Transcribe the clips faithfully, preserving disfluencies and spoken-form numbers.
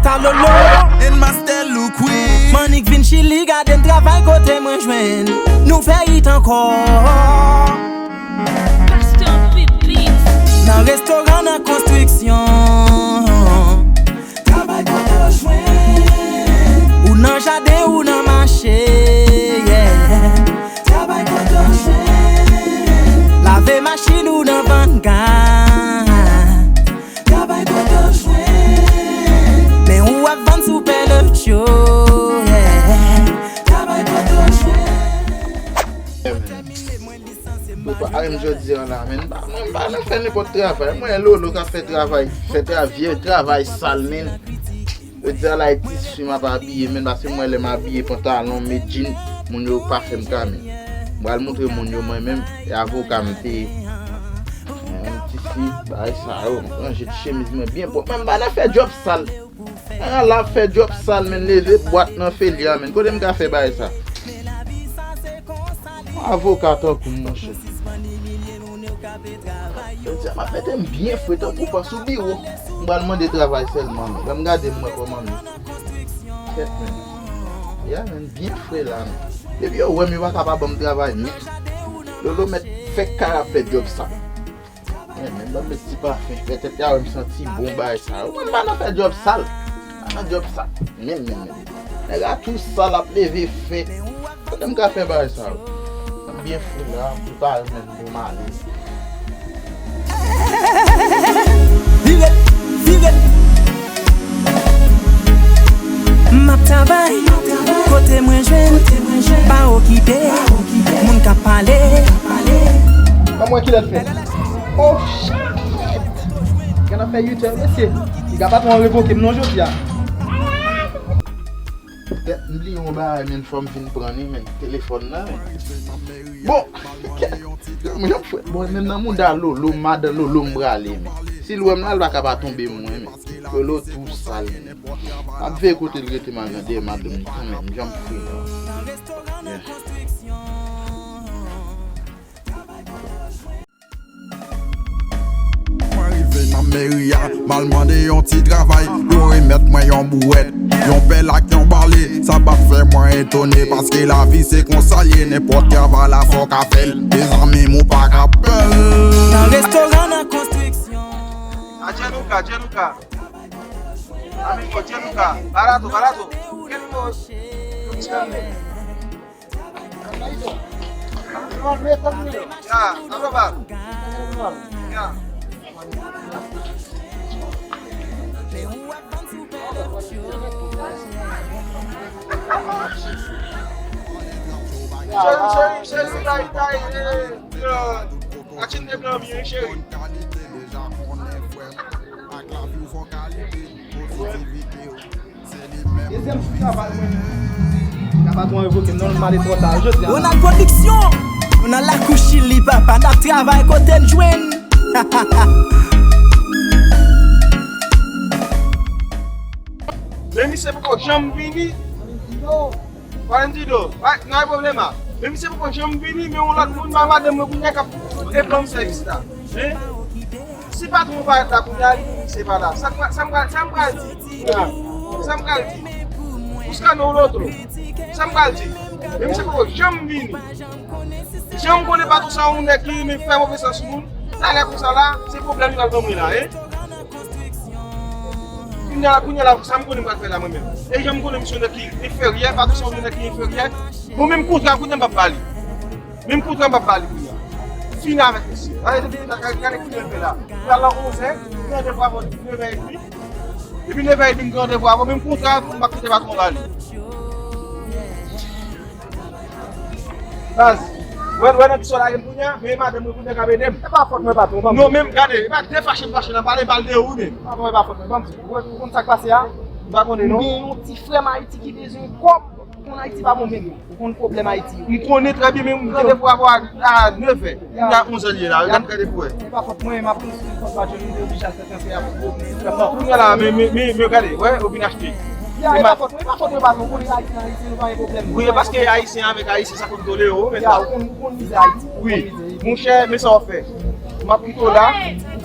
Talolo and Master Look, wi. M annik vin Chili, gade m travay kote mwen jwenn. Nou fè it ankò. Nan restoran, nan konstriksyon. Travay kote w jwenn. Ou nan jaden, ou nan mache, yeah. Travay kote w jwenn. Lave machin ou nan vann gaz. Travay kote w jwenn. Men ou ap vann sou pè de cho, yeah. Travay kote w jwenn. Mwen tèmine, mwen lisanse, m pa jwenn. Mwen pa renmen jodi a la, men m pa, mwen pa nan fè nenpòt travay. Mwen Lolo k ap fè travay, fè tra-, vye travay sal, men. Jodi a la, e ti swi m ap abiye, men, paske mwen lè m abiye pantalon, m met jean, moun yo pa fè m ka, men. M pral montre moun yo mwen menm, e avoka m te ye. Yon ti swi, bagay sa yo, m ranje ti chemiz mwen byen pwòp. Men m pa nan fè djòb sal. An la ap fè djòb sal, men leve bwat nan felye a, men. Kote m ka fè bagay sa? Yon avoka tankou m, monchè. Jodi a m ap mete m byen fre tankou pa sou biwo. M pral mande travay sèlman, men. Lè m gade m wè kòman m ye. Kèt, men. Ya, men, byen fre la, men. Depi yo wè m, yo pa ka pa ban m travay, men. Lolo mèt fè kay ap fè djòb sa. Men, men, ban m met ti pafen. Petèt y a wè m santi bon bagay sa yo. Mwen m pa nan fè djòb sal. Pa nan djòb sal. Men, men, men. Nèg la tou sal ap leve fè. Kote m ka fè bagay sa yo? M byen fou la, m pa menm pou m ale. Vire, vire. M ap travay, kote mwen jwenn, pa okipe, moun k ap pale. Ban mwen kilè l fè. Oh, shit! Gen ap fè uit è, mesye. Piga patwon an revoke m non jodi a. Kèt, m bliye yon bagay, men fò m vin pran li, men telefòn nan, men. Bon, kèt, mwen jan m fwèt, bon, menm nan mouda Lolo, madan Lolo m prale, men. Si l wè m la, l pa ka pa tonbe mwen, men. Lolo tou sal, men. M ap veye kote l rete, m al nan dèyè madanm li tou, men, jan m fre la. Yeah. Mwen rive nan meri a, m al mande yon ti travay. Yo remèt mwen yon bouwèt, yon pèl ak yon bale. Sa pa t fè mwen etone, paske lavi se konsa l ye. Nenpòt travay la fò w ka fè l. Mezanmi, m ou pa ka pè l. Nan restoran, nan konstriksyon. A Djenouka, Djenouka. Amigo, Djenouka. Barato, barato. Ya, sa va? Ya. Cheri, cheri, cheri, tay, tay, eh, eh, action de blan, bien, cheri. Dezyèm sou travay mwen. Ka patwon revoke m non, m ale twò ta jodi a. Ronald Production. Nou nan lakou Chili, papa, n ap travay kote n jwenn. Men misye poko janm vini. Valentino, pa, no hay problema. Men misye poko janm vini, men yon lòt moun, ma madanm mwen kounye a k ap fout e ban m sèvis la. Hein? Si patwon parèt la kounye a, li di misye pa la. Sa m pral, sa m pral, sa m pral di? Sa m pral di? Buscando un otro. Sa m pral di? Men misye poko janm vini. Jan m konnen patwon sa yon nèg ki renmen fè move sans sou moun. Talè konsa la, se pwoblèm li pral ban mwen la, hein? Kounye a, kounye a la, sa m konnen m pral fè la mwen menm. E jan m konnen misye yon nèg ki enferyè, patwon sa yon nèg ki enferyè. Bon, menm kontra kounye a m p ap ba li. Menm kontra m p ap ba li kounye a. Fini avèk misye. Gade, depi nou ta gade, gade kounye a l fè la. Pral la onzè, gen randevou avè w depi nevè edmi. Depi nevè edmi m gen randevou avè w, menm kontra m p ap kite patwon ba li. Baz, wè, wè nan ki sò lage m kounye a, men madanm mwen kounye a k ap ede m. E pa fòt mwen, patwon, ban m. Non, men gade, e pa de fache m fache nan pale, m pale de ou wi, men. Patwon, e pa fòt mwen, ban m di. Ou wè, ou konn sa k pase a? M pa konnen, non. M gen yon ti frè m Ayiti ki bezwen kòb. Ou konn Ayiti pa bon, men ou konn pwoblèm Ayiti yo. M konnen trè byen, men m gen randevou avè w a, a nevè. Kounye a onzè l ye la, gade, gade pou wè. E pa fòt mwen, m ap konn si fòt pa jwenn, m te oblije al fè transfè a pou pwoblèm. Kounye a la, men, men, men, men gade, wè, ou vin achte. Ya, e pa fòt mwen, e pa fòt mwen, patwon, ou konnen Ayiti, Ayiti, nou pa gen pwoblèm. Wi, e paske Ayisyen avèk Ayisyen, sa konn tolere w, men. Ya, ou konn, ou konn mizè Ayiti, ou konn mizè. Wi, monchè, men sa w ap fè. M ap kite w la, ou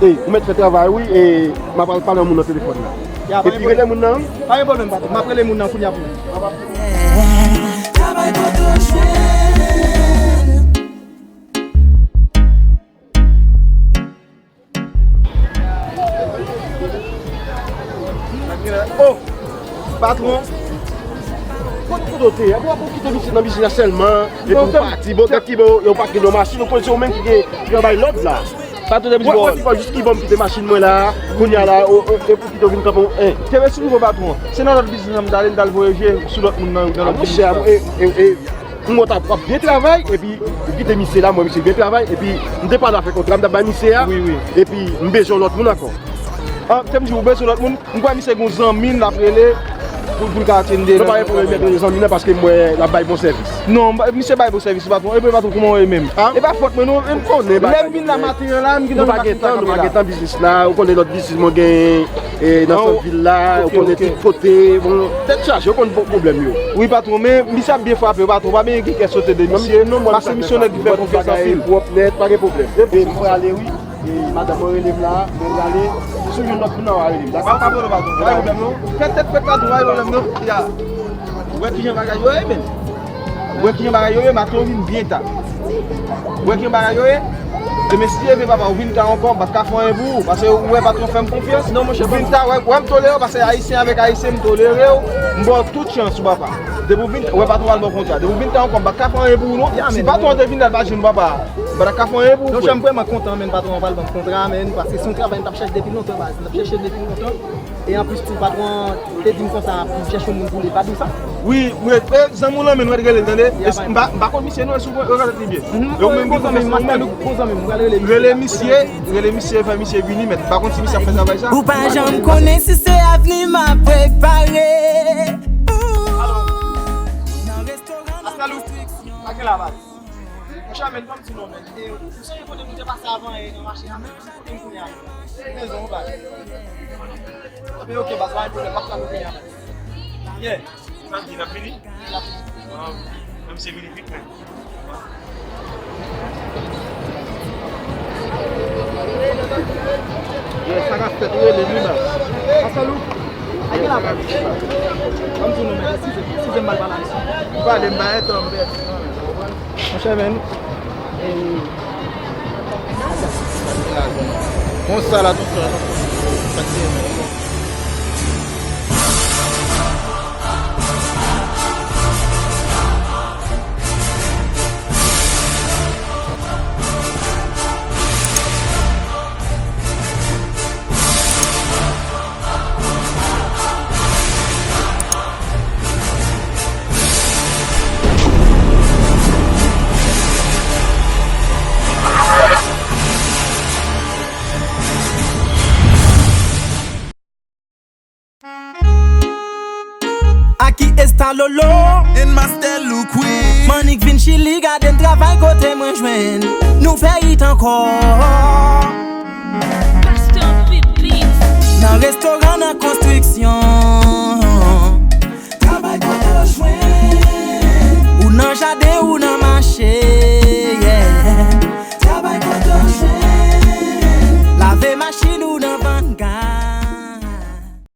Ey, ou mèt fè travay wi, e m ap al pale yon moun nan telefòn la. Epi rele moun nan wi. Pa gen pwoblèm, patwon. M ap rele moun nan kounye a pou ou. Oh, patwon. Kot kouto te ye? Pou w kite misye nan biznis la sèlman, epi w pati. Bon, gad ki bon, yo pati nan machin, ou konn se ou menm ki gen, ki gen bay lòd la. Patwon te biznis. Mwen, mwen, jis ki bon, m kite machin mwen la, kounye a la, o, o, epi w kite w vin kanpe, en. Kenbe sou nivo, patwon. Se nan lòt biznis la m t ale, m t al voye je sou lòt moun nan, nan lòt biznis la. A, monchè, e, e, e, M wè w t ap, w ap byen travay, epi ou kite misye la, m wè misye byen travay, epi m te pale afè kontra m t ap bay misye a, wi, wi, epi m bezwen yon lòt moun ankò. Ah, te m di ou bezwen lòt moun, m kwè misye gen yon zanmi l ap rele pou, pou l ka tande. Non, pa gen pwoblèm, m ap rele zanmi nan paske m wè l ap bay bon sèvis. Non, m pa, misye bay bon sèvis, patwon. Epi patwon, kòman w ye menm? Ah? E pa fòt mwen, non. M konnen bagay. Lè m vin la maten an la, m gen nan maten sa kanpe la. Nou pa gen tan, nou pa gen tan biznis la, ou konnen lòt biznis mwen gen, e, nan sant vil la, ou konnen tout kote, bon, tèt chaje, ou konnen pwoblèm yo. Wi, patwon, men misye ap byen frape, patwon. Pa byen gen kè sote de misye, paske misye yon nèg ki fè konfyans anpil. Pwòp nèt, pa gen pwoblèm. E m prale, wi. E madanm mwen rele m la, mwen prale. Si w jwenn lòt moun nan, w a rele m, dakò? Pa, pa pwoblèm, patwon. Pa gen pwoblèm, non. Fè tèt frèt, patwon, pa gen pwoblèm, non. Ya. Ou wè kijan bagay yo ye, men. Ou wè kijan bagay yo ye, maten yo vin byen ta. Ou wè kijan bagay yo ye? Demen, si Dye vle, papa, ou vin ta ankò, m p ap ka fè anyen pou ou, paske ou wè patwon fè m konfyans. Non, monchè, ou vin ta, wè, wè m tolere w, paske ayisyen avèk ayisyen, m tolere w, m ba w tout chans ou, papa. Depi ou vin ta, wè patwon al ba w kontra. Depi ou vin ta ankò, m p ap ka fè anyen pou ou, non. Si patwon an te vin la, l pa t jwenn papa, m pa t ap ka fè anyen pou ou, frè. Non, monchè, m vrèman kontan, men, patwon an pral ban m kontra, men, paske se yon travay m t ap chèche depi lontan, baz. M t ap chèche depi lontan. E anplis tou, patwon an te di m konsa, pou m chèche yon moun pou li, pa di w sa? Wi, wi, e, zanmi w lan, men, nou rele l, tande? E, m pa, m pa konn misye, non, e si w rekonèt li byen. E ou menm ki konfyans nan ou menm. Bon zanmi m, m pral rele misye. Rele misye, rele misye, fè misye vini, men m pa konn si misye ap fè travay sa. Ou pa janm konnen si se avni m ap prepare. Nan restoran, nan konstriksyon. Monchè, men, ban m ti non, men. E, ou sonje kote nou te pase avan, e, nan mache a, men? Kote m kounye a? Rezon, baz. Anben, ok, baz, pa gen pwoblèm, m ap frape kounye a, baz. Yeah. Sa di, n ap vini? N ap vini. Ah, menm se vini vit, men. Yeah, sa k ap fèt, rele li, baz. Asalou. Ake la, baz. Ban m di nou, men, eskize, eskize m mal pale ayisyen. Ou pale m pa entan, m pèdi. Monchè, men. Konsa la, tout sa, sa k te. Lolo. And Master Look, wi. M annik vin Chili, gade m travay kote mwen jwenn. Nou fè it ankò. Pastor P Beats. Nan restoran, nan konstriksyon.